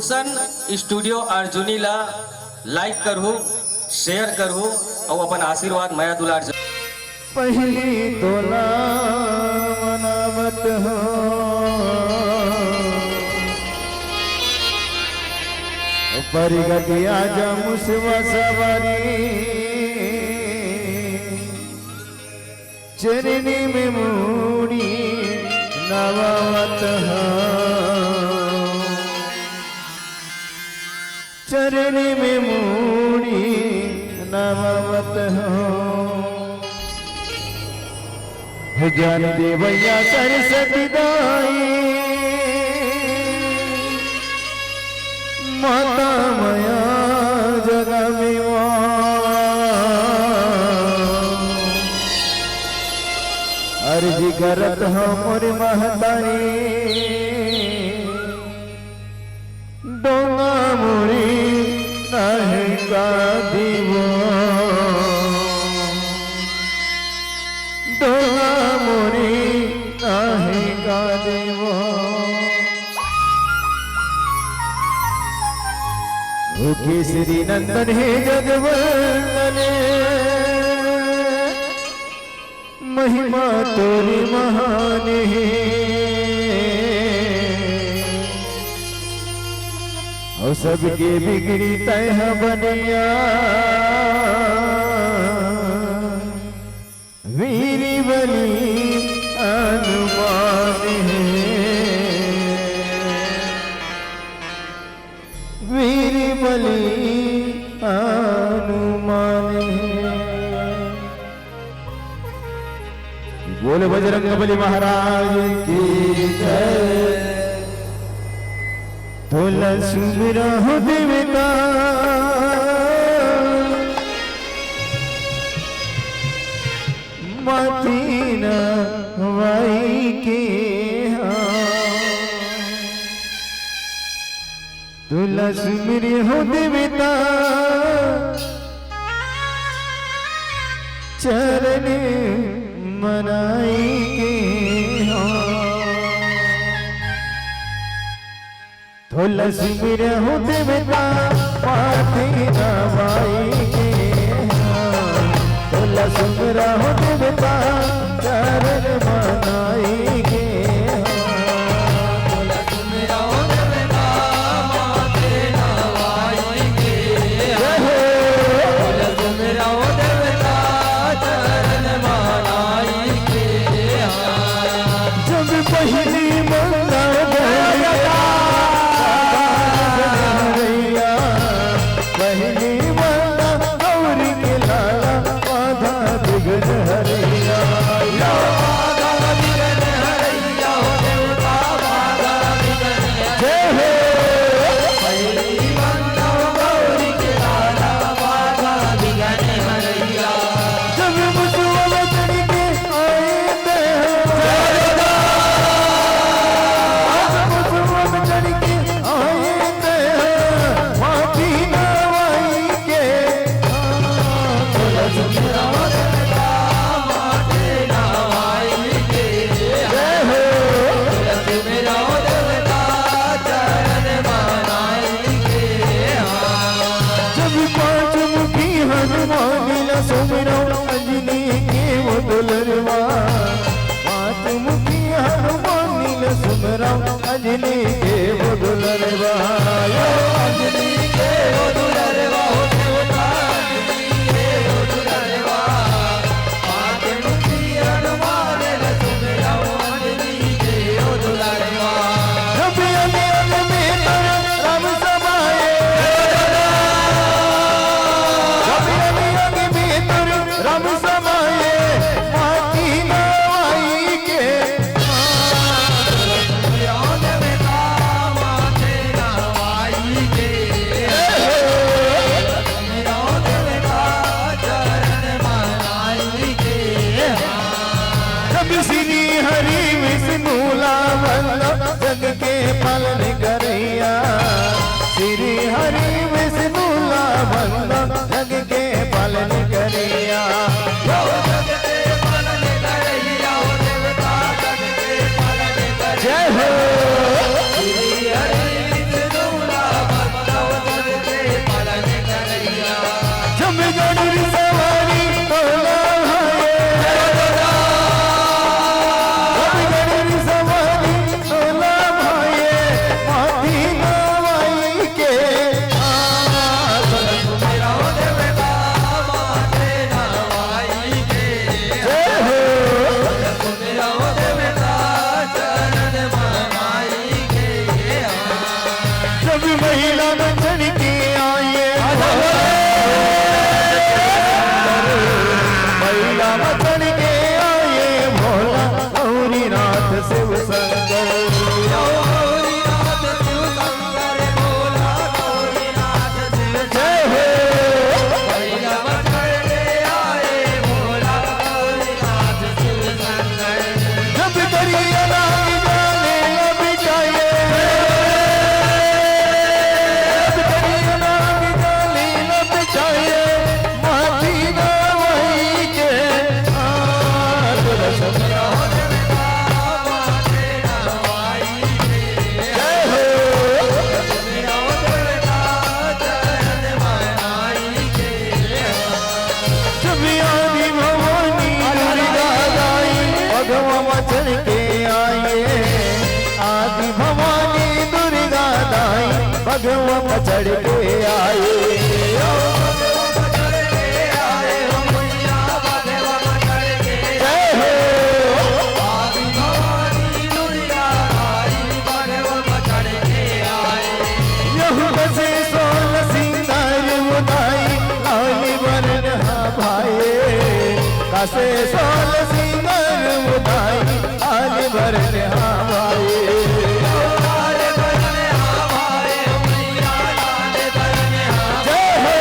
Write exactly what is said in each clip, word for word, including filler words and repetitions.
रोशन studio Arjuni ला like करहू, share करहू अउ अपन आशीर्वाद, मया दुलार जरूर। पहिली तोला मनावत हो, परगतिया जा मुसवा सवारी, चरनी में मूड़ी नवावत हो। चरनी में मूड़ी नवावत हो। हे ज्ञान देवैया सरस्वती दाई, माता मया जगमे माँ। अर्जी करत हो मोर महतारी, डोंगा मुड़ी नहका दिवो, डोंगा मुड़ी नहका दिवो। ओ केसरी नंदन हे जगवंदन, महिमा तोरी महान हे। अउ सबके बिगड़ी तैं ह बनिया, वीर बलि हनुमान हे। वीर बलि हनुमान हे। बोल बजरंग बली महाराज की जय। तोला सुमिरहूं देवता, माटी नवाई के हाँ। तोला सुमिरहूं देवता, चरण मनाई के हाँ। तोला सुमिरहूं देवता, माटी नवाई के हाँ। तोला सुमिरहूं देवता, चरण मनाई के हाँ। जब पहिली मंगल गौरी के लाला, पहिली मंगल गौरी के लाला, बाधा विघ्न हरैया। जय हो। जब मुसवा में चढ़ के आए थे, जब मुसवा में चढ़ के आए थे, माटी नवाई के। जय हो। जब पांच मुखी हनुमान ला सुमिरौं, अंजनी के वो दुलरवा। पांच मुखी हनुमान ला सुमिरौं, अंजनी के वो दुलरवा। अंजनी के वो दुलरवा, हो देवता, अंजनी के वो दुलरवा। पांच मुखी हनुमान ला सुमिरौं, अंजनी के वो दुलरवा। जब अंग अंग में तोर राम समाए, जब अंग अंग में तोर राम समाए, माटी नवाई के। बघवा पर चढ़ के आए। जय हो। यहू कसे सोल सिंगार उदाई, आली बरन हा भाए। कसे सोल सिंगार उदाई, आली बरन हा भाए। जय हो।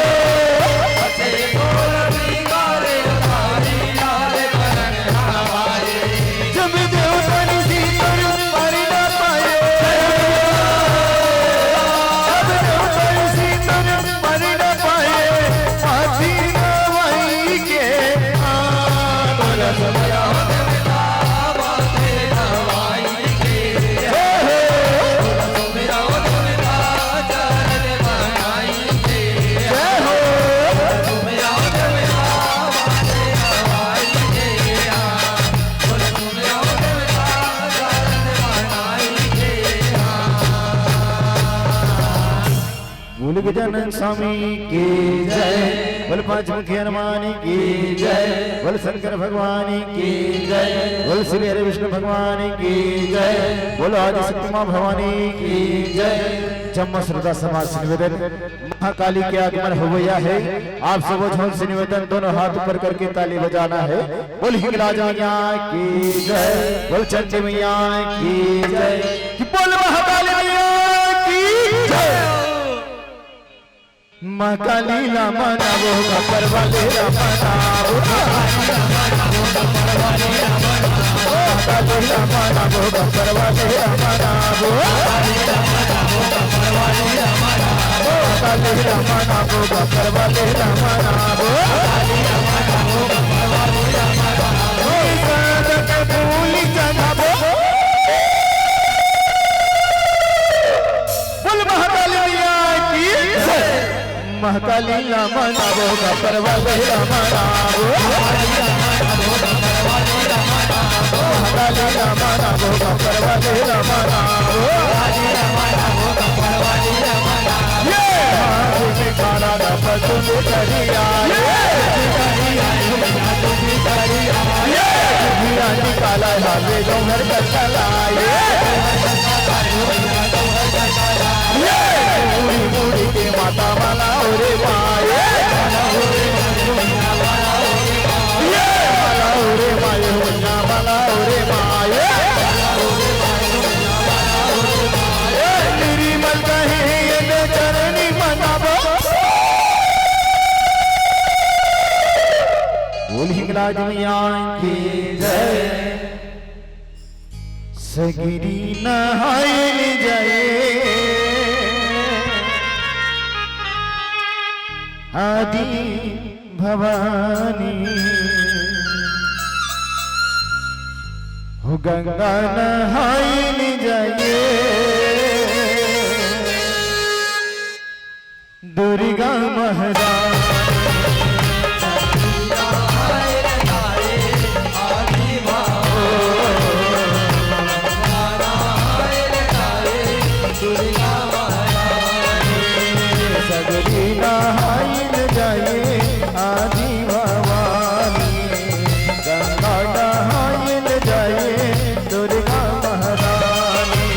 जब देवता ने सीतोर परिणय पायो, जब देवता ने सीतोर परिणय पाए, पाछी नवाई के। बोल गजानन स्वामी की जय, बोल पंचमुखी हनुमान की जय, बोल शंकर भगवान की जय, बोल श्री हरि विष्णु भगवान की जय, बोल आदि शक्ति माँ भवानी की जय। जम्मो श्रोता समाज से निवेदन, महाकाली के आगमन होवइया हे। आप सबो झन से निवेदन, दोनों हाथ ऊपर करके ताली बजाना हे। बोल हिंगलाज मैया की जय, बोल चंडी मैया की जय, कि बोल महाकाली मैया की जय। माँ काली ला मनाबो, गब्बर वाले ला मनाबो। माँ काली ला मनाबो, गब्बर वाले ला मनाबो। काली रमना बो, गब्बर वाले रमना बो। काली रमना बो, गब्बर वाले रमना बो। साँझ के फूल चढ़ाबो। बोल महाकाली मैया की जय। महाकाली रमना बो, गब्बर वाले रमना बो। काली रमना बो, गब्बर वाले रमना बो। काली रमना बो, गब्बर वाले रमना बो। काली रमना बो, गब्बर वाले रमना बो। ये हाथ में काला ना पसंद करिया। ये करिया, ये करिया। ये दुनिया निकाला है, ये डोंगर का चला। ये ये मुड़ी मुड़ी के माता वाला ओरे माए। ये वाला ओरे माए, हुइया वाला ओरे माए। ए, निर्मल कहे ये दे चरनी मनाबो। बोल हिंगलाज मैया की जय। सगरी नहाए ले जाए आदि भवानी, हो गंगा नहाए ले जाए दुर्गा महारानी। सगरी नहाइन जाए आदि भवानी, गंगा नहाइन जाए दुर्गा महारानी।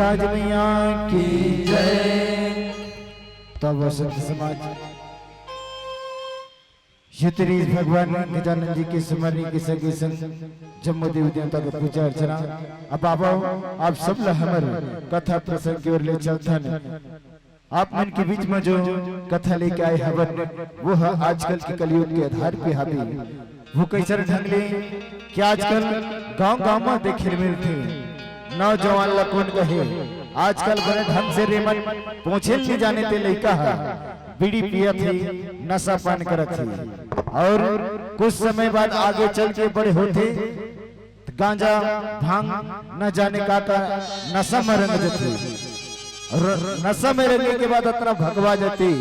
राज मैया की जय। तब संत समाज ये तेरी भगवान गजानन जी के स्मरण के संगे संग जम्मो देवी देवता के पूजा अर्चना। अब बाबा, आप सब ला हमर कथा प्रसंग की ओर ले चलथन। आप मन के बीच में जो कथा लेके आए हवन, वो ह आजकल के कलयुग के आधार पे हावे। वो कैसन ढंग ले कि आजकल गांव-गांव में देखे मिलथे। नौजवान ला कोन कहे, आजकल बने ढंग से रेमन पोंछे ल नइ जाने ते लइका ह, बीड़ी पियत हे, नशा पान करत हे, और कुछ समय बाद आगे चल के बड़े होथे, त गांजा, भांग, न जाने का का नशा में रंग जथे। और नशा में रंगे के बाद अतना भगवा जथे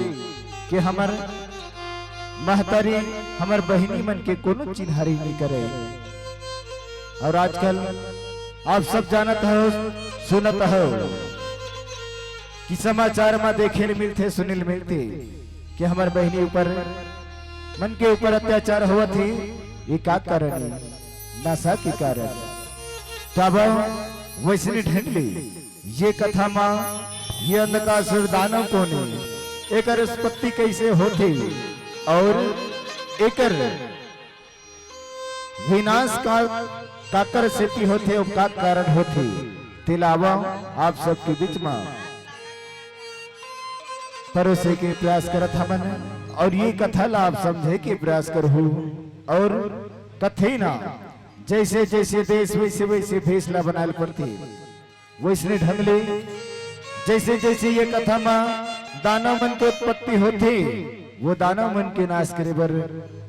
कि हमर महतारी, हमर बहिनी मन के कोनो चिन्हारी नइ करे। और आजकल आप सब जानत हो, सुनत हो कि समाचार में देखे ल मिलथे, सुने ल मिलथे कि हमर बहिनी ऊपर, मन के ऊपर अत्याचार होवत हे। ये का कारण हे? नशा के कारण। तब वैसने ढंग ले ये कथा मा ये अंधकासुर दानव कोन हे, एकर उत्पत्ति कैसे होथे और एकर विनाश का काकर सेती होथे अउ का कारण होथे, तेला आवा आप सबके बीच मा परोसे के प्रयास करत हमन और ये कथा ला आप समझे के प्रयास करहू। और कथे ना, जैसे जैसे देश वैसे वैसे भेष ला बनाए ल पड़थे। वैसने ढंग ले जैसे जैसे ये कथा मा दानव मन के उत्पत्ति होथे, वो दानव मन के नाश करे बर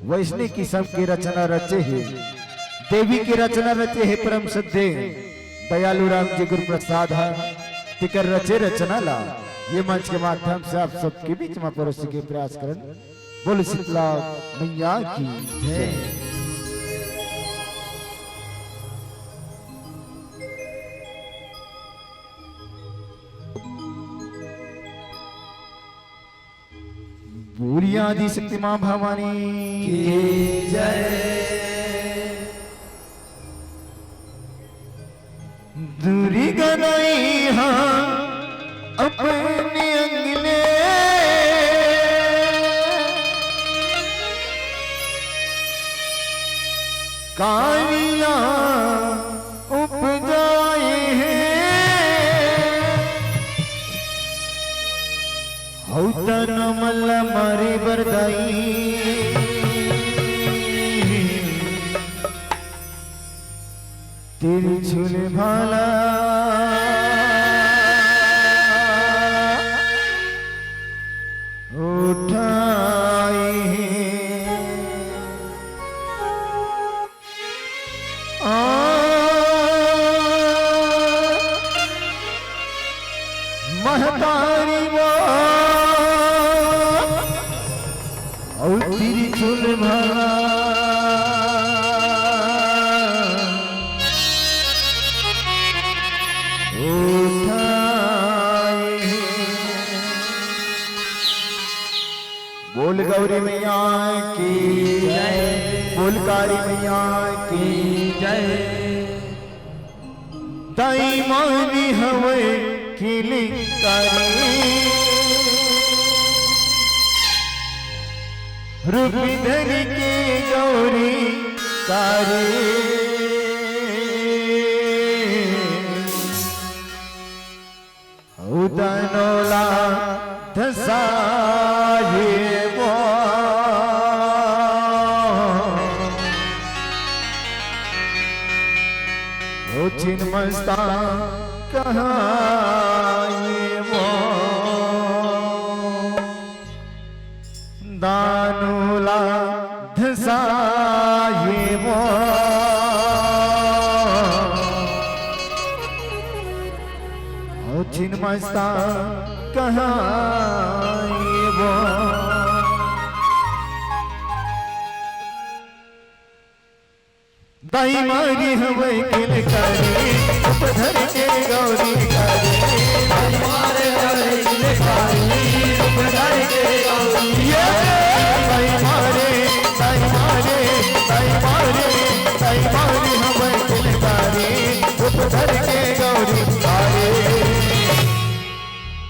वैसने किसम के रचना रचे हे, देवी के रचना रचे हे परम श्रद्धेय दयालु राम जी गुरु प्रसाद ह। तेकर रचे रचना ला ये मंच के माध्यम से आप सबके बीच मा परोसे के प्रयास करन। बोल शीतला मैया की जय। बोलिए आदि शक्ति माँ भवानी की जय। दूरी गनाई हा अपने अंगले, कालिया उपजाए हे। हौ तन मल्ला मारे बर दाई, तिरछुल भाला उठाई। आ, महतारी वो अउ तिरछुल भाला उठाए। बोल गौरी मैया की जय, बोल काली मैया की जय। दाई मारी हवय किलकारी, रूप धर के गौरी कारी। उदनोला धसाए वो। ओ छिन मस्ता कहाए वो। दानोला धसाए वो। ओ छिन मस्ता कहाए वो। दाई मारी हवय किलकारी, रूप धर के गौरी कारी। दाई मारे हवय किलकारी, रूप धर के गौरी। ये दाई मारे, दाई मारे, दाई मारे, दाई मारी हवय किलकारी, रूप धर के गौरी कारी।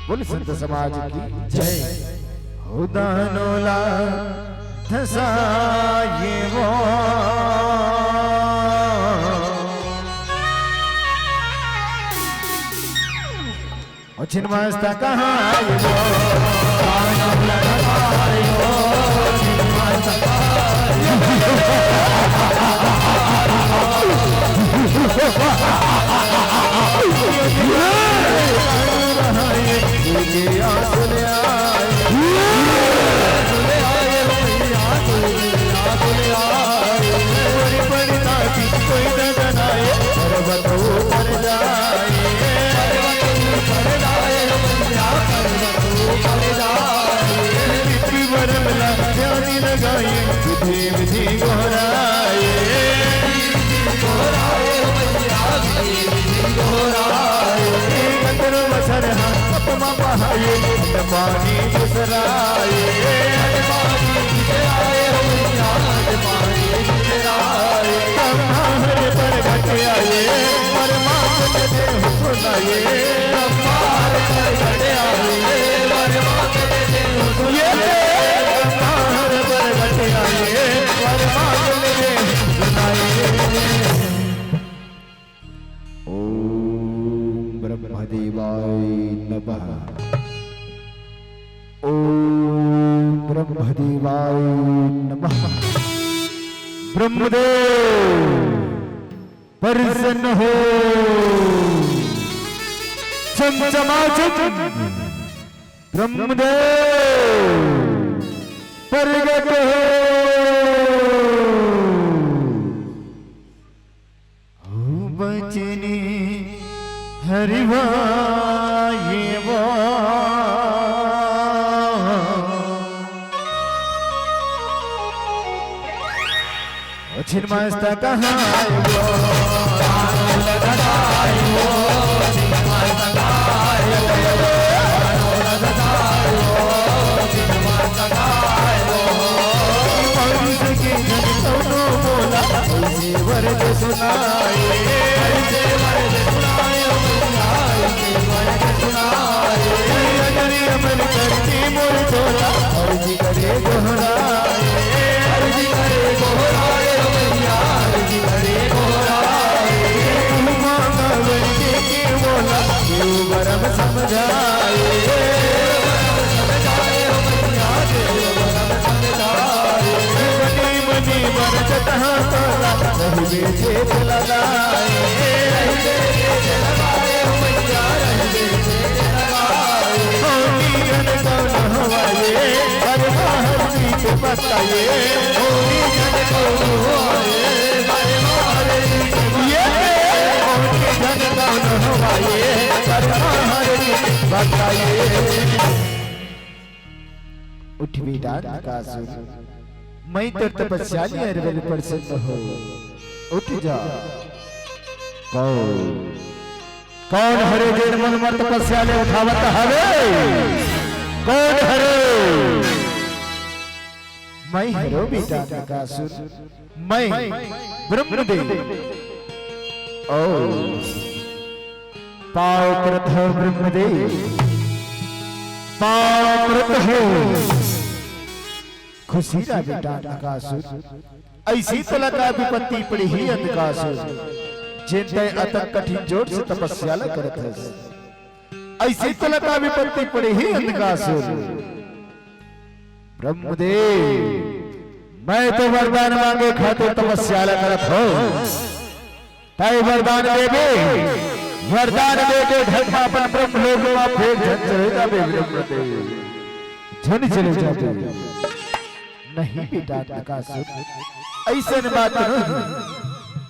बोल संत समाज की जय। हो दानोला धसाए वो। ओ छिनमस्ता कहाँ आए वो? दानोला धसाए वो, छिनमस्ता कहाँ आए वो? ओम ब्रह्मदेवाय नमः। ओम ब्रह्मदेवाय नमः। ब्रह्मदेव प्रसन्न हो। चमचमाचम ब्रह्मदेव प्रगट हो। बचने हरिवाए वो। ओ छिनमस्ता कहाँ आए वो? उठ बेटा अंधकासुर, मैं तोर तपस्या ले अरबल प्रसन्न हो। उठ जा। कौन, कौन हरे जेन मन म तपस्या ले उठावत हवे? कौन हरे? मैं हरो बेटा अंधकासुर, मैं ब्रह्मदेव। ओ पाव परत हो ब्रह्मदेव, पाव परत हो। खुशी रह बेटा अंधकासुर, अइसे तोला का विपत्ति पड़ही अंधकासुर, जेन तैं अतक कठिन जोर से तपस्या ल करत हस। अइसे तोला का विपत्ति पड़ही अंधकासुर। ब्रह्मदेव, मैं तो वरदान मांगे खातिर तपस्या ल करत हंव। तैं वरदान देबे, वरदान देबे, धरती अपन ब्रह्मलोक म फेर झन चले जाबे ब्रह्मदेव, झन चले जाबे। नहीं बेटा अंधकासुर, अइसन बात नहीं।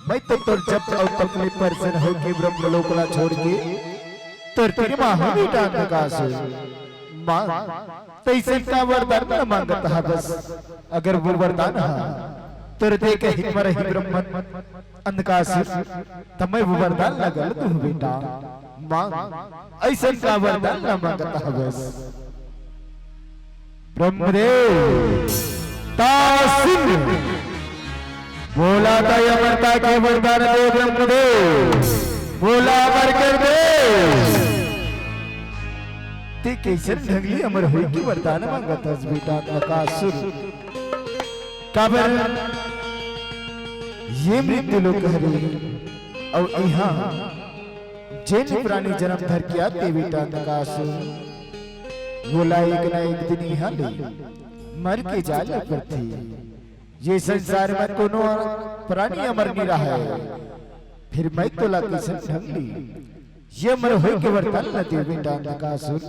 मैं तो तोर जप अउ तप ले प्रसन्न होके ब्रह्मलोक ला छोड़ के तोर तीर म हंव बेटा अंधकासुर। मांग, तइसन का वरदान ल मांगत हवस? अगर वो वरदान ह तोर दे के हित म रही ब्रह्मन अंधकासुर, त मैं वो वरदान ल घलो दूं बेटा। मांग, अइसन का वरदान ल मांगत हवस? ब्रह्मदेव, ता सुन, मोला त अमरता के वरदान दे ब्रह्मदेव, मोला अमर कर दे। ते कइसन ढंग ले अमर होय के वरदान मांगत हस बेटा नकासुर? काबर ये मृत्यु लोक हरे, अउ इहां जेन प्राणी जन्म धर के आथे बेटा नकासुर, वोला एक न एक दिन इहां ले मर के जाय ल परथे। ये संसार म कोनो प्राणी अमर नइ रहय, फिर मैं तोला कइसन ढंग ले ये अमर होय के वरदान ल देंव बेटा नकासुर?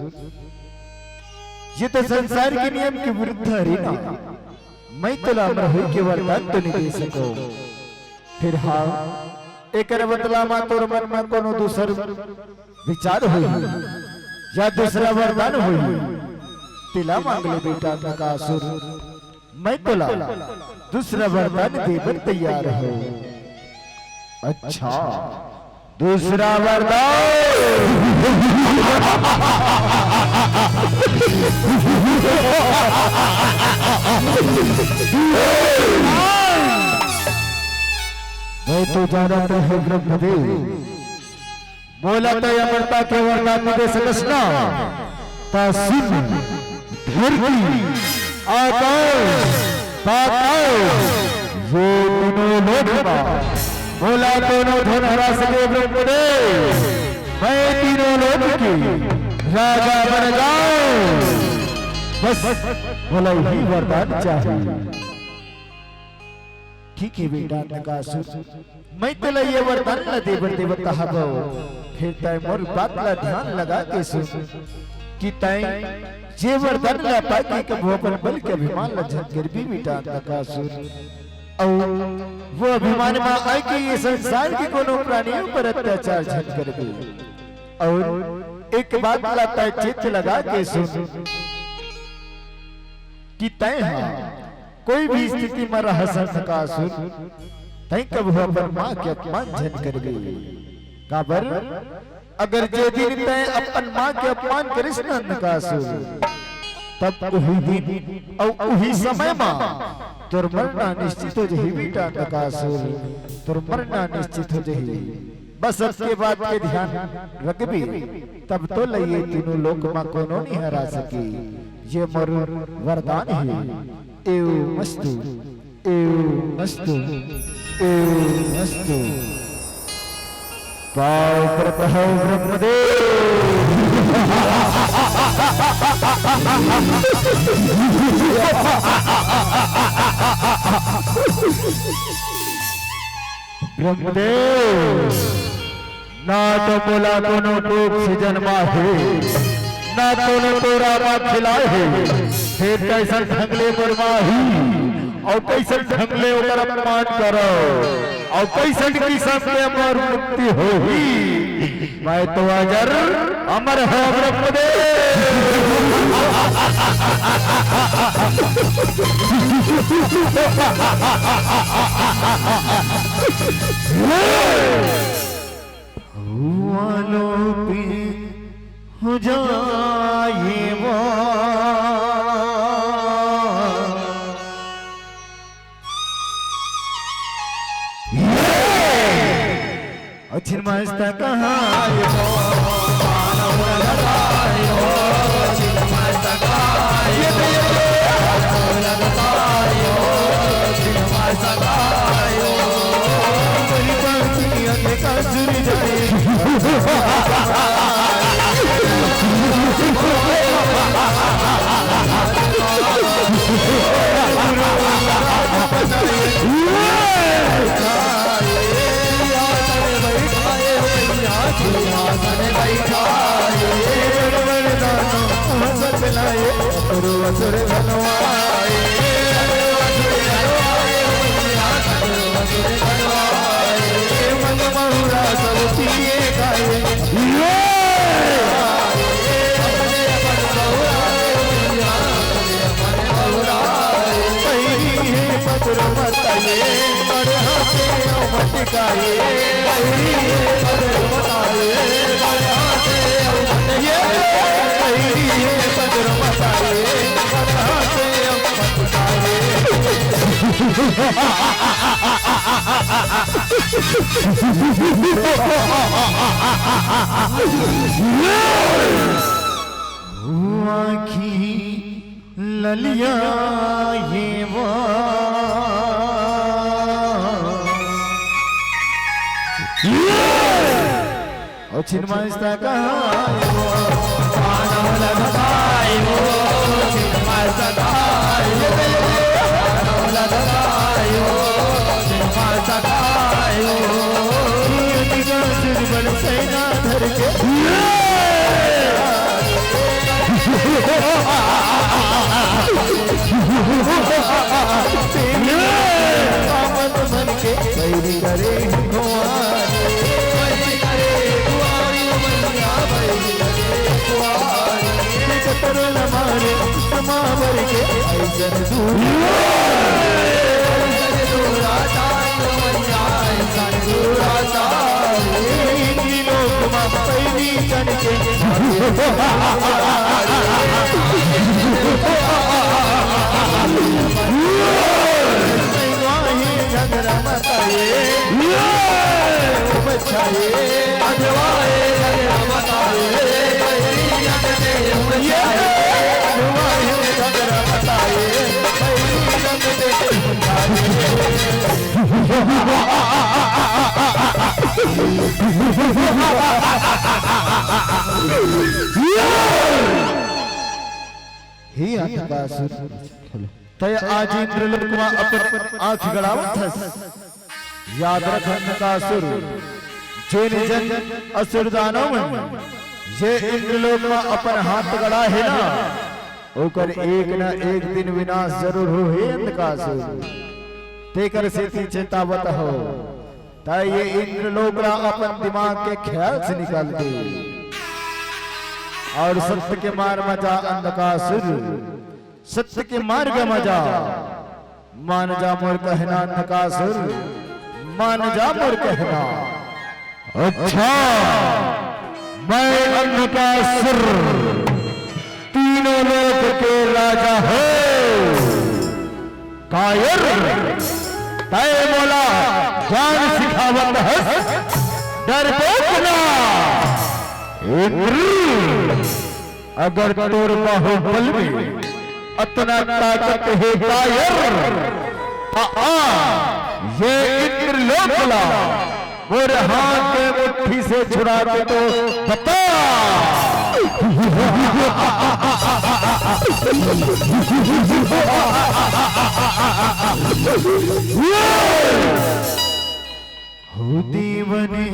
ये तो संसार के नियम के विरुद्ध हरे ना। मैं तोला अमर होय के वरदान तो नइ दे सकंव। फिर हां, एकर बदला म तोर मन म कोनो दूसर विचार होही या दूसरा वरदान होही, तेला मांग ले बेटा नकासुर। मैं तोला दूसरा वरदान दे बर तैयार हंव। अच्छा, दूसरा वरदान। मैं तो जानत रहेंव ब्रह्मदेव, मोला तैं अमरता के वरदान नइ दे सकस ना, त सुन, धरती, आकाश, पाताल, ये तीनों लोक म मोला कोनो झन हरा सके ब्रह्मदेव। मैं तीनों लोक के राजा बन जांव। बस मोला इही वरदान चाही। ठीक हे बेटा नकासुर, मैं तोला ये वरदान ला दे बर देवत हवंव, फेर तंय मोर बात ला ध्यान लगा के सुन कि तंय ये वरदान ला पाके कभू अपन बल के अभिमान ला झन करबे बेटा नकासुर। अउ वो अभिमान म आके ये संसार के कोनो प्राणी ऊपर अत्याचार झन करबे। अउ एक बात ला तंय चित्त लगा के सुन कि तंय हा कोई भी स्थिति म रहस नकासुर, तंय कभू अपन मां के अपमान झन करबे। काबर, अगर जे दिन तंय अपन मां के अपमान करिस न नकासुर, तब उही दिन अउ उही समय म तोर मरना निश्चित हो जही बेटा नकासुर, तोर मरना निश्चित हो जही। बस अब के बात के ध्यान रखबे, तब तोला ये तीनों लोक म कोनो नइ हरा सके। ये मोर वरदान हे। एवमस्तु, एवमस्तु, एवमस्तु। पांव परत हंव ब्रह्मदेव। ब्रह्मदेव, ना तो मोला कोनो कोख से जन्मा हे, ना कोनो तोरा मां खिलाय हे, फेर कइसन ढंग ले मोर मां आही, अउ कइसन ढंग ले ओकर अपमान करंव, अउ कइसन किसम के मोर मुक्ति होही। मैं तो अजर अमर हंव ब्रह्मदेव। वालों पे हो जाए वो। छिन मस्तक हाय हो, पानव लगताय हो, छिन मस्तक हाय हो, पानव लगताय हो, छिन मस्तक हाय हो। बड़ी पंक्ति अंधकार जुड़ जाए। आँखी ललिया ये वो। ओ छिन मस्त कहाँ वो? मानव लगता है वो, छिन मस्त कहाँ वो? मानव लगता है वो, छिन मस्त कहाँ वो? ये निगाह से बड़ सैना धर के। आमद मन के बैरी करे खुआरी, बैरी करे खुआरी, बैरी करे खुआरी। कतरो न मारे समावर के ऐसन दूर, ऐसन दूर आता, ऐसन दूर आता। लोक मा पैनी जन के। झगड़ा मचाए, बचाए, अजवाए, झगड़ा मचाए, बैरी जन के बचाए, अजवाए, झगड़ा मचाए, बैरी जन के बचाए। हे अंधकासुर, तय आज इंद्रलोक मा अपन आँख गड़ावत हस। याद रख अंधकासुर, जेन जन असुर दानव मन ये इंद्रलोक मा अपन हाथ गड़ा हे ना, ओकर एक ना एक दिन विनाश जरूर होही अंधकासुर। तेकर सेती चेतावत हौं। त ये इंद्रलोक ला अपन दिमाग के ख्याल से निकाल दे अउ सत्य के मार्ग मा जा अंधकासुर, सत्य के मार्ग मा जा। मान जा मोर कहना अंधकासुर, मान जा मोर कहना। अच्छा, मैं अंधकासुर तीनों लोक के राजा हौं। कायर, तय मोला ज्ञान सिखावत हस, डरपोक ना। इंद्र, अगर तोर बाहुबल में अतना ताकत हे कायर, त आ ये इंद्रलोक ला मोर हाथ के मुट्ठी से छुड़ा के तो बता। हो देवने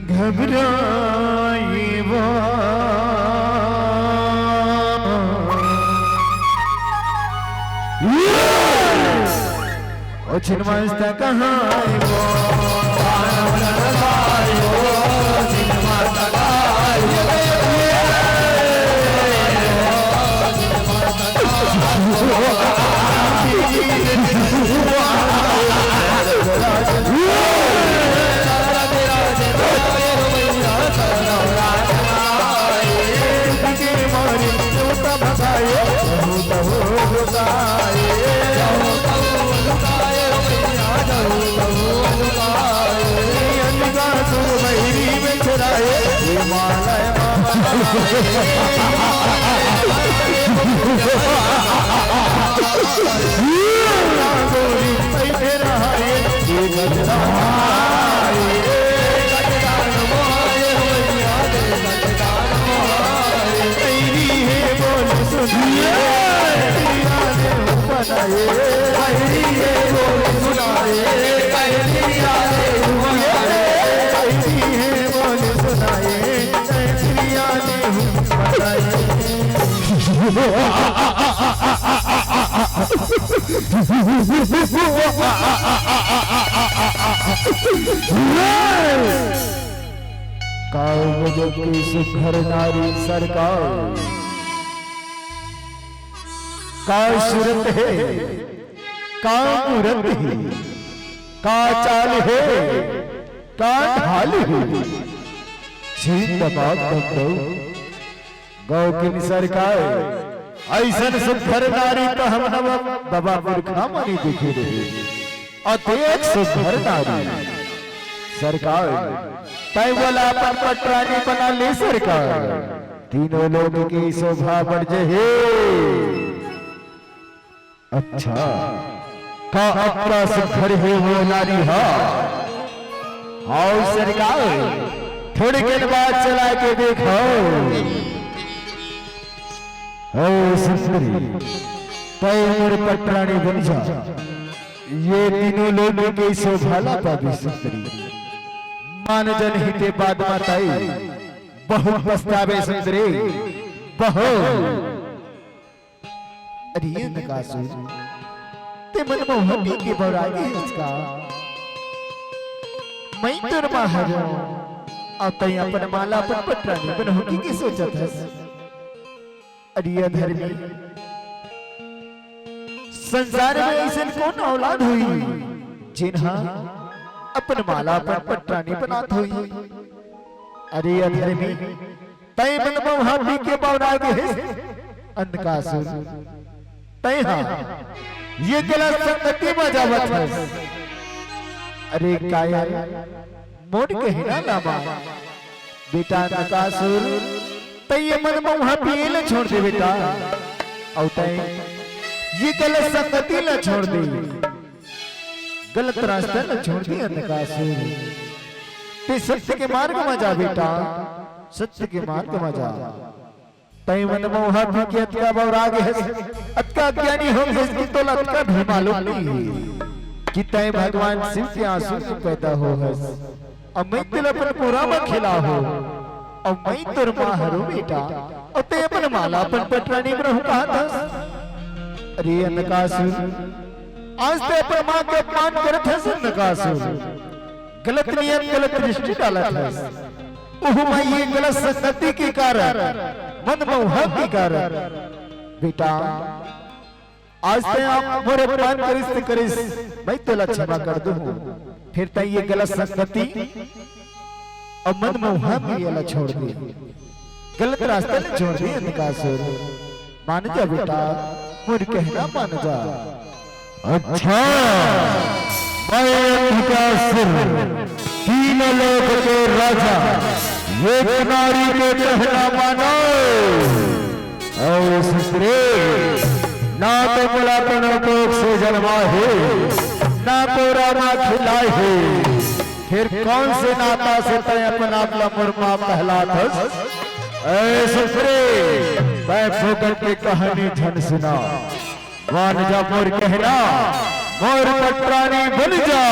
घबराए वा। ओ छिन मस्त कहाँ आए वो? का गजब के सुघर नारी सरकार, का सूरत हे, का मूरत हे, का चाल हे, का ढाल हे। जी दमाद बंदो, गौकिन सरकार, अइसन सुघर नारी त हमन बबा पुरखा मनी देखे रहे। अतेक सुघर नारी सरकार, तैं वोला अपन पटरानी बना ले सरकार। तीनों लोक के शोभा बढ़ जहे। अच्छा, का अतका सुघर हे वो नारी हा? आओ सरकार, थोड़ी देर बाद चला के देखो। ओ सुंदरी, तय मोर पटरानी बन जा। ये तीनों लोक के शोभा ला पाबे सुंदरी। मान जनहिते बात मा तय बहुत पछताबे सुंदरी, बहुत। अरे नकासुर, तय मन मउहा पी के बौरा गे हस का? मैं तोर माँ हरंव, अउ तय अपन माँ ला अपन पटरानी बनहूँ कहिके सोचत हस। अरे अधर्मी, संसार में अइसन कोन औलाद होही, जेन हा अपन माँ ला अपन पटरानी बनात होही? अरे अधर्मी, तय मन मउहा पी के बौरा गे हस। अनकासुर, तय हा ये गलत संगति मा जावत हस। अरे कायर, मोर कहना ला मान। बेटा अनकासुर, तय ये मन मउहा पिए ला छोड़ दे बेटा, अउ तय ये गलत संगति ला छोड़ दे। गलत रास्ता ला छोड़ दे अनकासुर। तय सत्य के मार्ग मा जा बेटा, सत्य के मार्ग मा जा। तय मन मउहा पी के अतका बौरा गे हस, अतका अज्ञानी हो गे हस कि तोला अतका भी मालूम नइ हे कि तय भगवान शिव के आंसू से पैदा होय हस। अउ मैं तोला अपन कोरा मा खेलाहूँ, अउ मैं तोर माँ हरंव बेटा, अउ तय अपन माँ ला अपन पटरानी बनहूँ कहत हस। अरे अनकासुर, आज तय अपन माँ के अपमान करत हस अनकासुर। गलत नियत, गलत दृष्टि डालत हस। ओहू मा ये गलत संगति के कारण, मन मउहा के कारण। बेटा, आज तय मोर अपमान करिस ते करिस, मैं तोला क्षमा कर दुहूँ। फेर तय ये गलत संगति अउ मन मउहा पिए ला छोड़ दे, गलत रास्ता ला छोड़ दे अनकासुर। मान जा बेटा, मोर कहना मान जा। अच्छा, मैं अनकासुर, तीन लोक के राजा, एक नारी के कहना मानंव। अउ सुंदरी, ना तो मोला कोनो कोख से जनमाय हे, ना कोरा मा खिलाय हे। फेर कोन से नाता से तय अपन आप ला मोर माँ कहलात हस? ए सुंदरी, तय फोकट के कहानी झन सुना। मान जा मोर कहना, मोर पटरानी बन जा।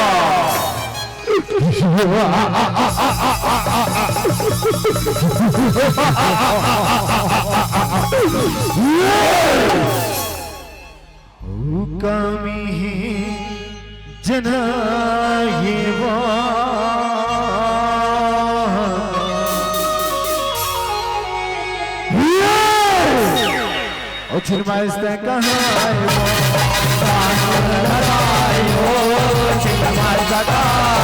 हुकमी हे जना ये वा। ओ छिन माइस तैं कहाँ आए हो? छिन माइस तैं कहाँ आए हो?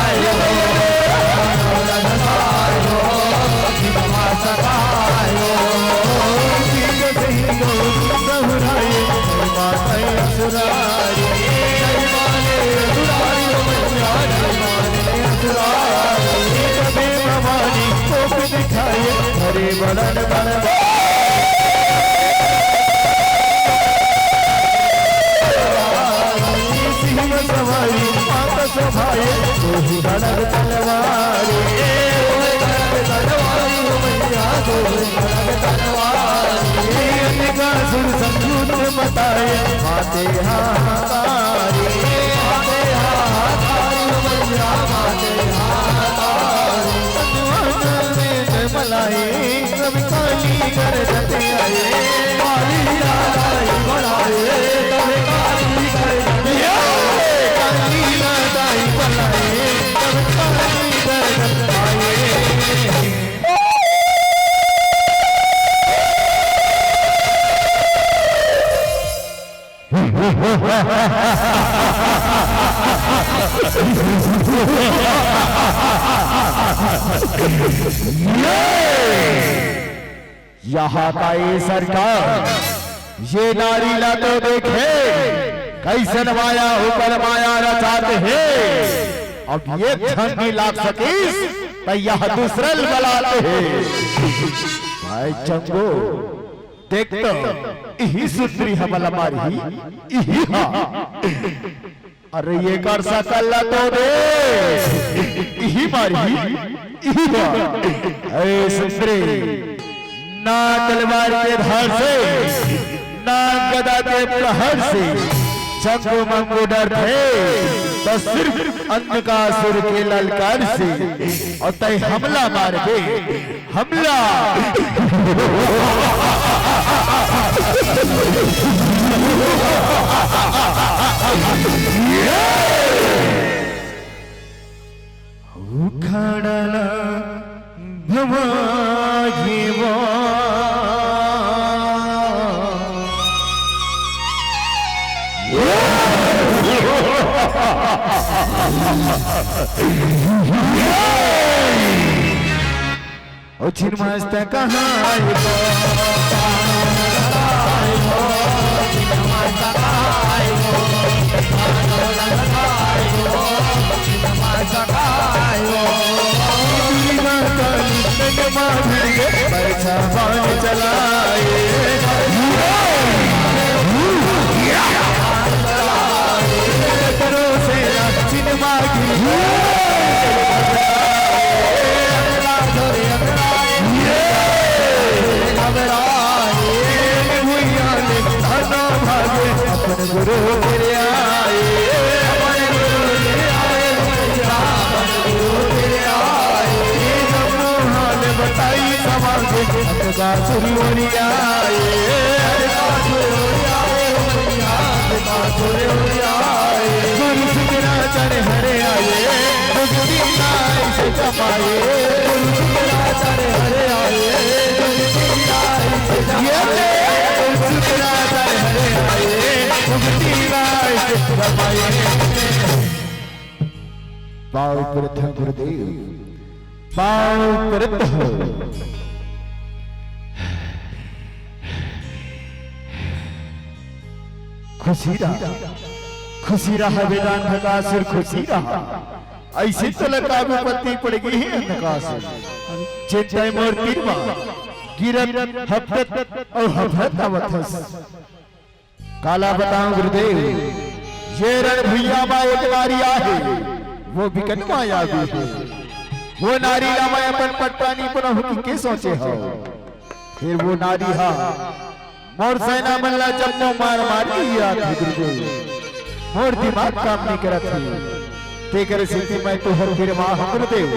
छिन माइस तैं कहाँ आए हो? हरे बड़न बड़न सिंह सवारी मात सभाए, तोहि खड़ग तलवारी। तोहि खड़ग तलवारी हो मैया, तोहि खड़ग तलवारी। अनकासुर संयुद्ध मचाए, माते हाहाकारी। माते हाहाकारी हो मैया, माते हाहाकारी। तनुआन में मलाए, तब काली गरजत आए। काली दादा ही बड़ाए, तब काली गरजत आए। काली दादा ही बड़ाए, तब काली गरजत आए। यहाँ का ये सरकार, ये नारी ला तो देखे, कइसन माया ऊपर माया रचात हे। अब ये झन नइ लाग सकिस, त यह दूसर ल बलात हे। आय चंगो, देख तो, इही सुंदरी हमला मारही, इही हा। अरे ये कर सकल ला तो दे, इही मारही, इही हा। ए सुंदरी, ना तलवार के धार से, ना गदा के प्रहार से, चंगू मंगू डरथे, तो सिर्फ अंधकासुर के ललकार से। अउ तैं हमला मारबे, हमला। उखाड़ा ला भवाही वो। ओ छिन मस्त कहाँ आयो? अपन गुरु तेरे आए, अपन गुरु तेरे आए, अपन गुरु तेरे आए। जब हाल बताई समाज, अंधकासुर ओरिया आए, अंधकासुर ओरिया आए, अंधकासुर ओरिया आए। गुरु शुक्राचार्य हरे आए, भक्ति नाय से कमाए, गुरु शुक्राचार्य हरे आए, भक्ति नाय से कमाए, गुरु शुक्राचार्य हरे आए, भक्ति नाय से कमाए। पाँव परत हँव गुरुदेव, पाँव परत हँव। खुशी रहा, खुशी रहा बेटा अंधकासुर, खुशी रहा। अइसे तोला का विपत्ति पड़ गे हे अंधकासुर, जेन तैं मोर तीर मा गिरत हफरत अउ हफरत आवत हस। काला बतावँव गुरुदेव, ये रण भुइयाँ मा एक नारी आहे, वो बिकट मायावी हे। वो नारी ला मैं अपन पट्टा नइ बनाहूँ कहिके सोचे हँव। फेर वो नारी हा मोर सेना मन ला जम्मो मार मार के गिरात हे गुरुदेव। मोर दिमाग काम नइ करत हे। तेकर सेती मैं तोहर गिरवा हँव गुरुदेव।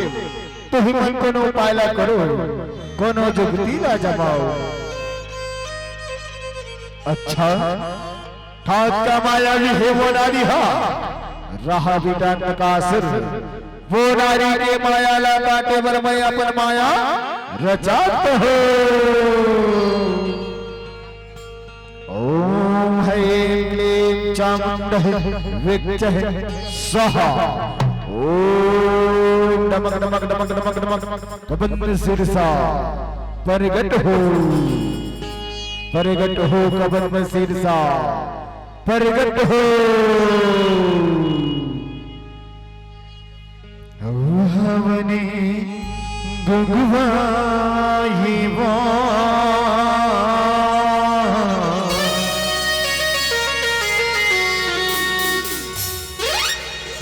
तुही मन कोनो उपाय ला करो, कोनो जुगती ला जमाओ। अच्छा, ठाट का मायावी हे वो नारी हा। रहा बेटा अंधकासुर, वो नारी के माया ला काटे बर मैं अपन माया रचात हँव। ओम ह्रीं क्लीं चामुण्डै विच्चै स्वाहा। ओम डमक डमक डमक डमक डमक कबंध शीर्षा परगट हो, परगट हो कबंध शीर्षा परगट हो। हवने गुंगवा ये वा।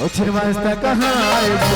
ओ छिन मस्त कहाँ आए वो?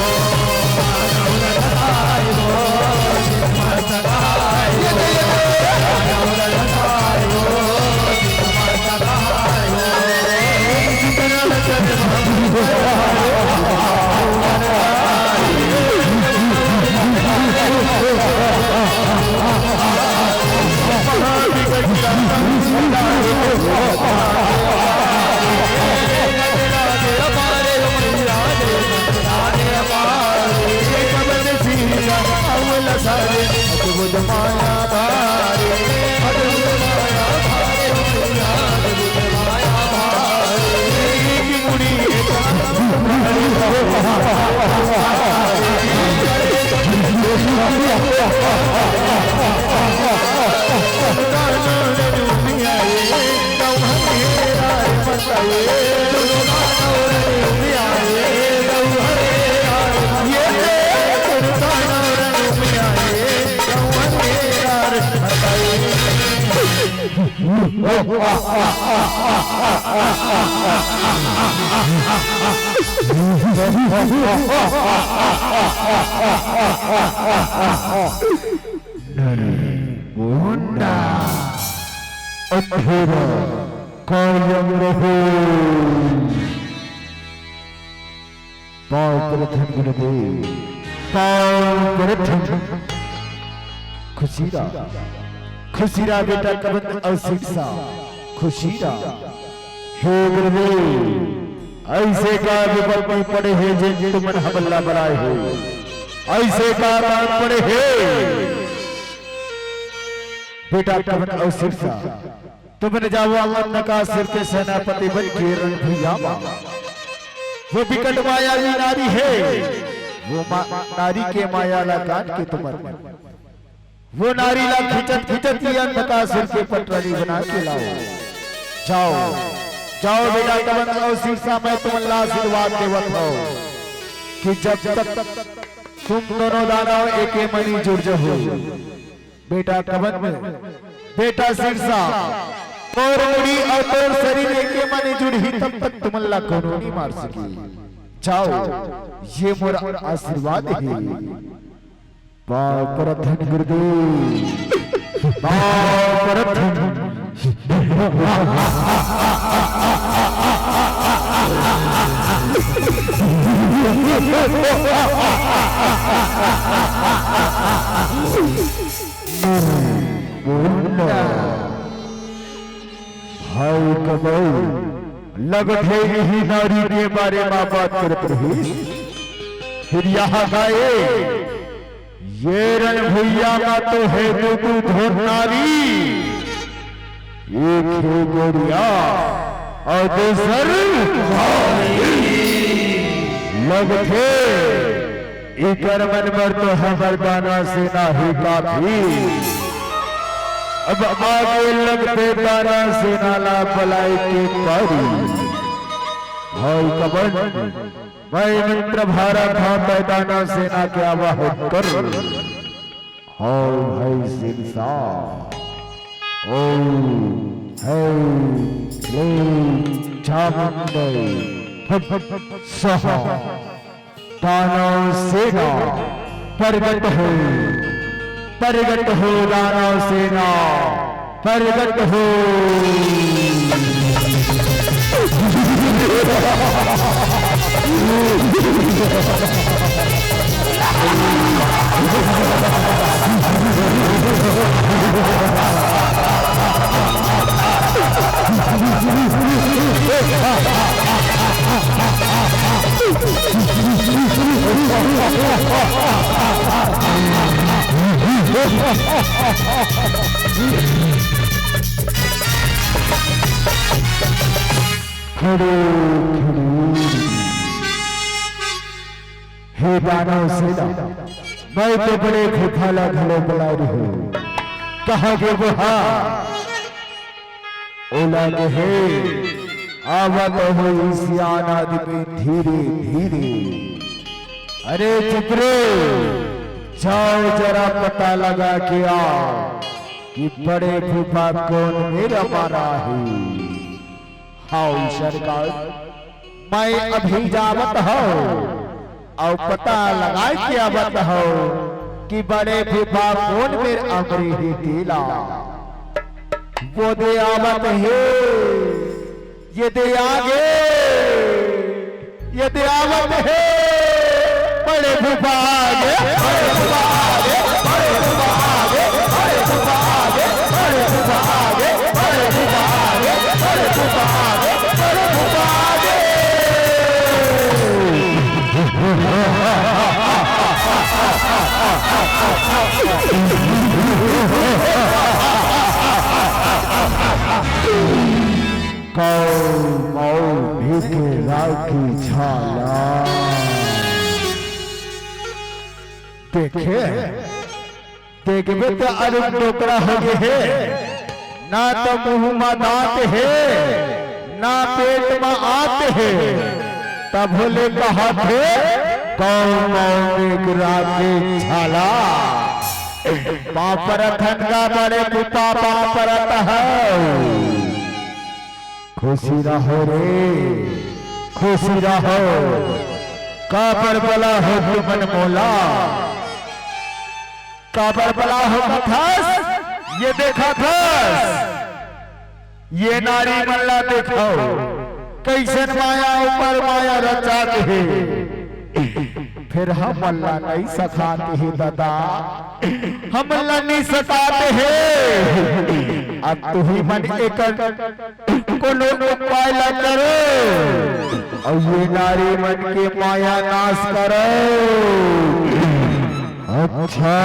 नरमुंडा, अंधेरा कायम रहे। पाँव परत हन गुरुदेव, पाँव परत हन। खुशी रहा, खुशी रहा बेटा कबंध अउ सिरसा, खुशी रहा। हे गुरुदेव, अइसे का विपत्ति पड़े हे जे तुमन हमला बलाए हो? अइसे का दान पड़े हे? बेटा कबंध अउ सिरसा, तुमन जावा नकासुर के सेनापति बन के रण भुइयां मा। वो बिकट मायावी नारी हे, वो मा-, नारी के माया ला काट के तुमन वो नारी ला खिंचत खिंचत ये नकासुर के पटरानी बना के लाओ। जाओ, जाओ बेटा कबंध अउ सिरसा, मैं तुमन ला आशीर्वाद देवत हूँ कि जब तक तुम दोनों दानव एके मनी जुड़ जहो, बेटा कबंध, बेटा सिरसा, तोर मुड़ी अउ तोर शरीर एके मनी जुड़ही, तब तक तुमन ला कोनो नहीं मार सकी। जाओ, ये मोर आशीर्वाद हे। पाँव परत हन गुरुदेव, पाँव परत हन। भाई कबंध, लगथे इही नारी के बारे मा बात करत रहिस। फिर यहाँ का ए, ये रण भुइयां मा तो हे दू दू झन नारी, एक हे गोरिया अउ दूसर भारी। लगथे इकर मन बर तो हमर दानव सेना ही काफी। अब आगे लगथे दानव सेना ला बलाए के परी। भाई कबंध, मैं मंत्र भारत हा, तैं दानव सेना के आवाहन कर। हौ भाई सिरसा, ओम हौ क्लीं चामुंडे फट फट स्वाहा। दानव सेना परगट हो, परगट हो दानव सेना, परगट हो। खड़े खड़े। हे दानव सेना, मैं तो बड़े फूफा ला घलो बलाए रहूं। कहाँ गे वो हा? ओला कहे, आवत होही सियान आदमी धीरे धीरे। अरे चुप रे, जाओ जरा पता लगा के आओ कि बड़े फूफा कोन मेर अमराही। हौ सरकार, मैं अभी जावत हौं अउ पता लगाए के आवत हौं कि बड़े फूफा कोन मेर अमरे हे तेला। वो दे आवत हे, ये दे आगे, ये दे आवत हे। बड़े फूफा आगे, बड़े फूफा आगे, बड़े फूफा आगे, बड़े फूफा आगे। कौ मऊ भिख राखी छाला। देखे, देखबे त अरुण डोकरा हो गे हे, ना तो मुंह मा दांत हे, ना पेट मा आंत हे, तभो ले कहत हे, "कौ मऊ भिख राखी छाला।" पाँव परत हन गा बड़े पुपा, पाँव परत हव। खुशी रहो रे, खुशी रहो। काबर बला हो तुमन मोला, काबर बला हो कथस, ये देखा थस। ये नारी मन ला देखव, कइसन माया ऊपर माया रचात हे। फेर हमन ला नइ सखात हे ददा, हमन ला नइ सखात हे। अब तुही मन एकर कोनो उपाय ला करो, अउ ये नारी मन के माया नाश करो। अच्छा,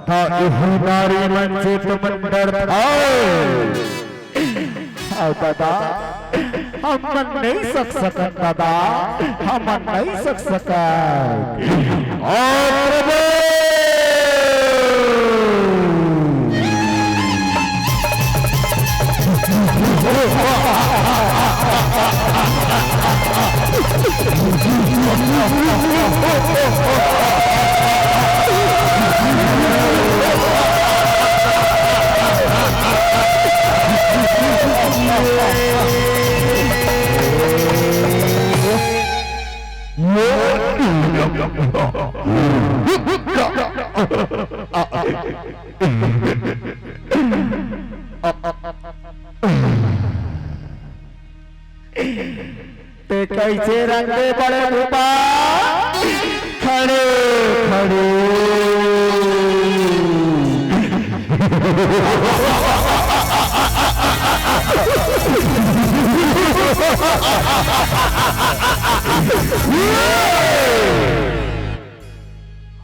त इही नारी मन से तुमन डरथव? अउ ददा, हमन नइ सख सकन ददा, हमन नइ सख सकन। अउ प्रभु! ते कइसे रंगे बड़े भूपा? खड़े खड़े।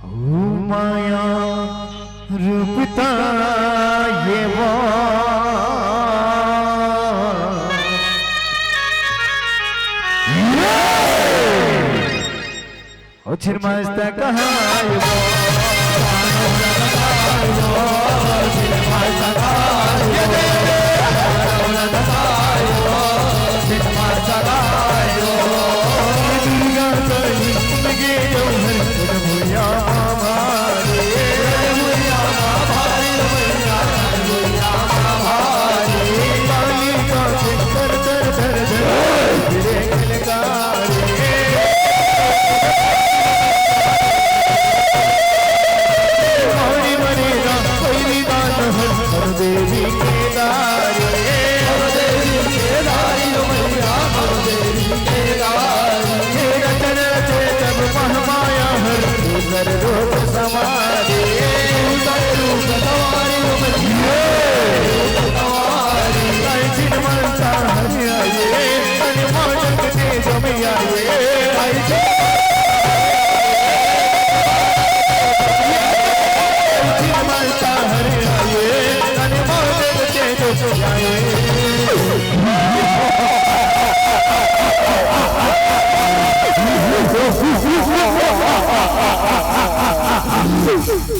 ओ माया रूप ता ये वो। ओ छिन मस्त कहाँ ये वो।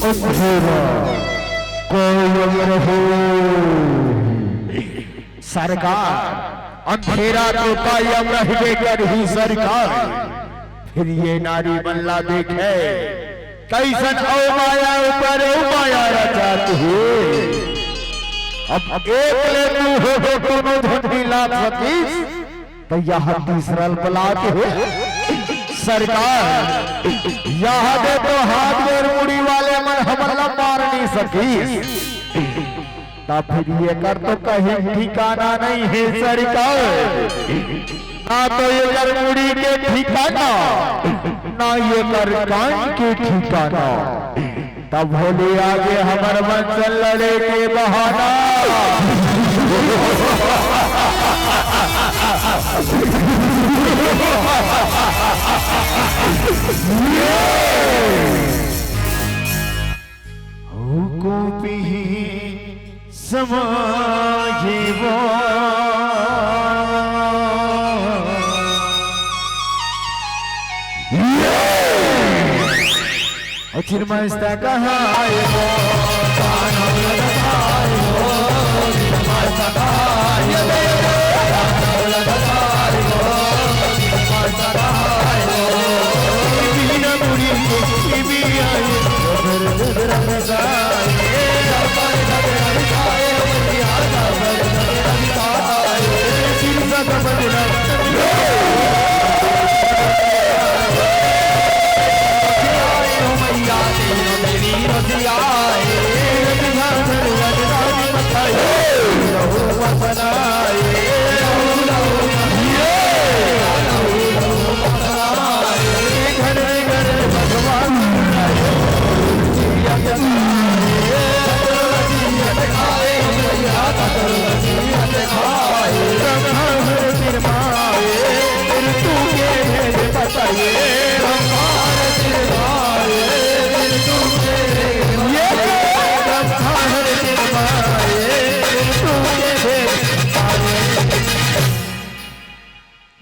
अंधेरा कायम रहे। सरकार, अंधेरा तो कायम रहबे करही सरकार। फेर ये नारी मन ला देखे, कइसन अउ माया ऊपर अउ माया रचात हे। अब एक ले दू हो गो, कोनो झन नइ लाग सकिस, त यह तीसरा ल बलात हे। सरकार, यह दे तो हाथ गोड़ मुड़ी वाले मन हमन ला मार नइ सकिस। त फेर एकर तो कहीं ठिकाना नइ हे सरकार, ना तो एकर मुड़ी के ठिकाना, ना एकर कान के ठिकाना। तब होले आगे हमर मन से लड़े के बहाना। ओ कोपी समाये वो। ओ चिरमस्ता कहाये वो।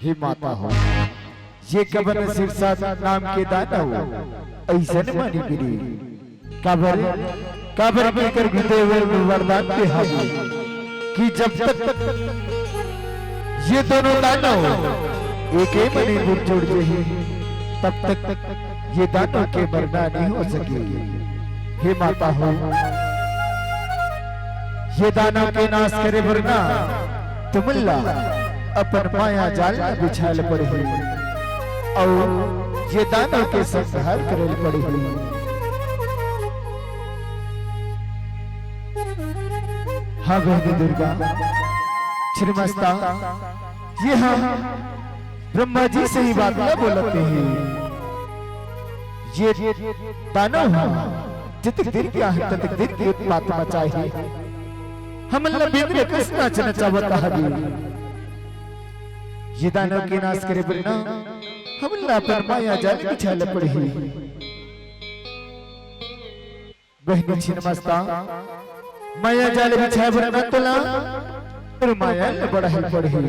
हे माता हो, ये कवन शीर्षा नाम के दानव अइसन मानी गिरी? काबर, काबर के एकर गुरुदेव वरदान दे हवे कि जब तक ये दोनों दानव एके मने दूर जुड़ जही, तब तक ये दानव के मरना नहीं हो सके। हे माता हो, ये दानव के नाश करे बर ना तुमन ला अपन माया जाल में बिछाए ल पड़ही अउ ये दानव के संहार करे ल पड़ही। हाँ बहनी दुर्गा, छिन्नमस्ता, ये हम ब्रह्मा जी से ही बात न बोलते हैं। ये दानव ह जतक देर के आहे, ततक देर के उत्पात मचाही। हमन ला बिंद्र कस नाच नचावत हवे। ये दानव के नाश करे बर ना हमन ला अपन माया जाल बिछाए ल पड़ही। बहनी छिन्नमस्ता, माया जाल बिछाए बर ना तोला तोर माया ल बढ़ाए ल पड़ही,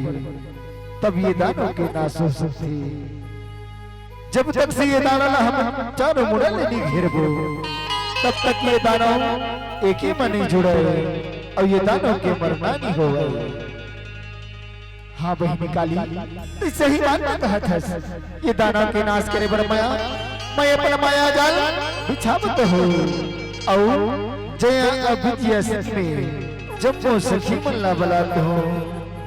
तब ये दानव के नाश हो सकथे। जब तक से ये दानव ला हम चारों मुड़ा ले नी घेरबो, तब तक ये दानव एके म नी जुड़े अउ ये दानव के मरना नी होवय। हाँ बहिनी काली, तैं सही बात कहत हस। ये दानव के नाश करे बर मैं, मैं अपन माया जाल बिछावत हों। अउ जया अउ विजया संग में जम्मो सखी मन ला बलात हों,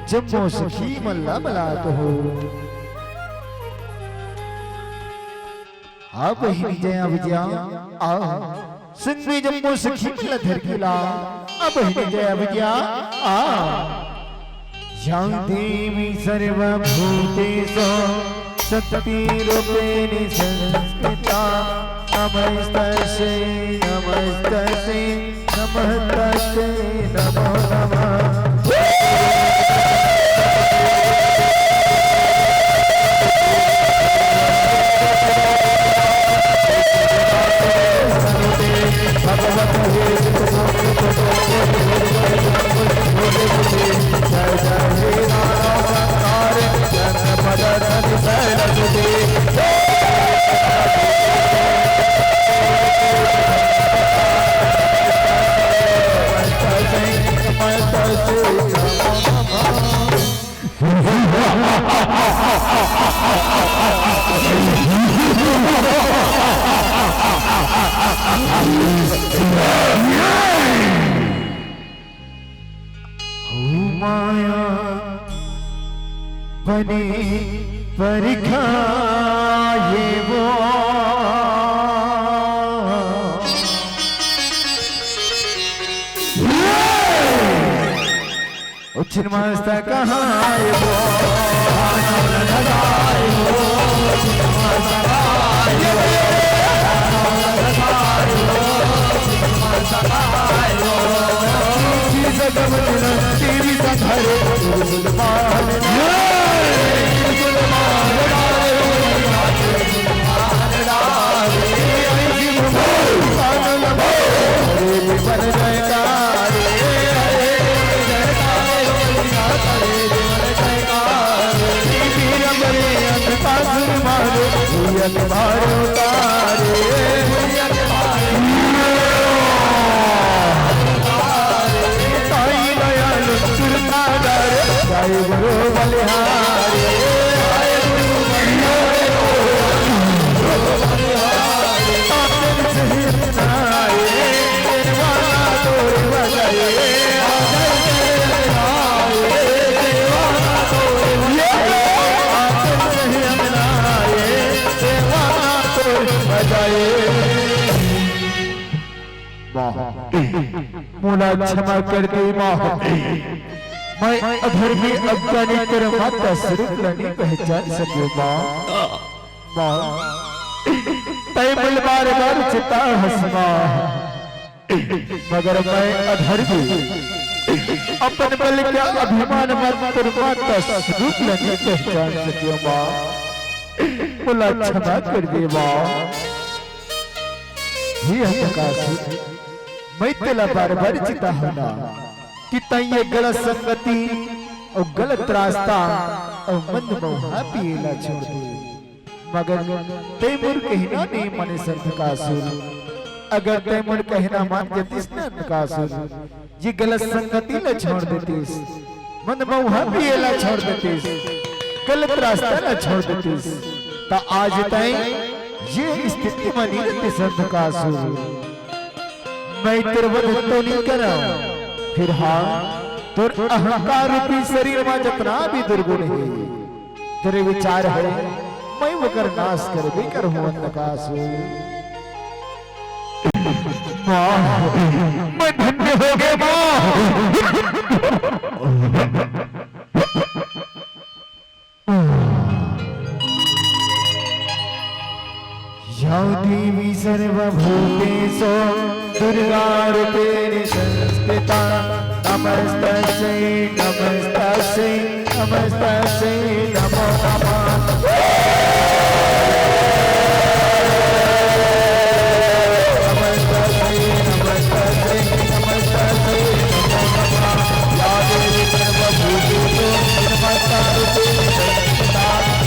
जम्मो सखी मन ला बलात हों। हाँ बहिनी जया विजया, आ। संग में जम्मो सखी मन ला धर के ला। आ बहिनी जया विजया, आ। या देवी सर्वभूतेषु शक्तिरूपेण संस्थिता। नमस्तस्यै, नमस्तस्यै, नमस्तस्यै नमो नमः। हऊ माया बने परिखाए वो। ओ छिन्नमस्ता कहाँ आए वो? माँ, मोला क्षमा कर दे माँ। मैं अधर्मी अज्ञानी तोर माता स्वरूप ला नइ पहचान सकेंव माँ। माँ, तैं मोला बार बार चिताए हस माँ, मगर मैं अधर्मी अपन बल के अभिमान म तोर माता स्वरूप ला नइ पहचान सकेंव माँ। मोला क्षमा कर दे माँ। हे हतकासुर, मैं तेला बार बार चिताहूँ ना कि तैं ये गलत संगति अउ गलत रास्ता अउ मंद मउहा पिए ला छोड़ दे। मगर तैं मोर कहना नइ माने संत कासुर। अगर तैं मोर कहना मान जतिस न कासुर, ये गलत संगति ला छोड़ देतिस, मंद मउहा पिए ला छोड़ देतिस, गलत रास्ता ला छोड़ देतिस, त आज तैं ये स्थिति म नइ रहते संत कासुर। मैं तोर वध तो नइ करंव, फिर हाँ, तोर अहंकार रूपी शरीर म जतना भी दुर्गुण हे, तोर विचार हे, मैं ओकर नाश करबे करहूँ अंधकासुर। माँ, मैं धन्य हो गए माँ। या देवी सर्वभूतेषु दुर्गारूपेण संस्थिता। नमस्तस्यै नमस्तस्यै नमस्तस्यै नमो नमः। नमस्तस्यै नमस्तस्यै नमस्तस्यै नमो नमः। या देवी सर्वभूतेषु नमस्कारते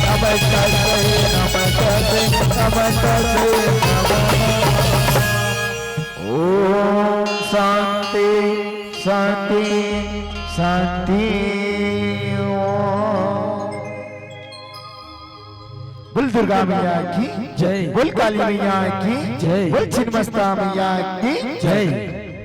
नमस्तस्यै नमस्तस्यै नमस्तस्यै नमो नमः। ओम शांति शांति शांति। ओम। बोल दुर्गा मैया की जय। बोल काली मैया की जय। बोल छिन्नमस्ता मैया की जय।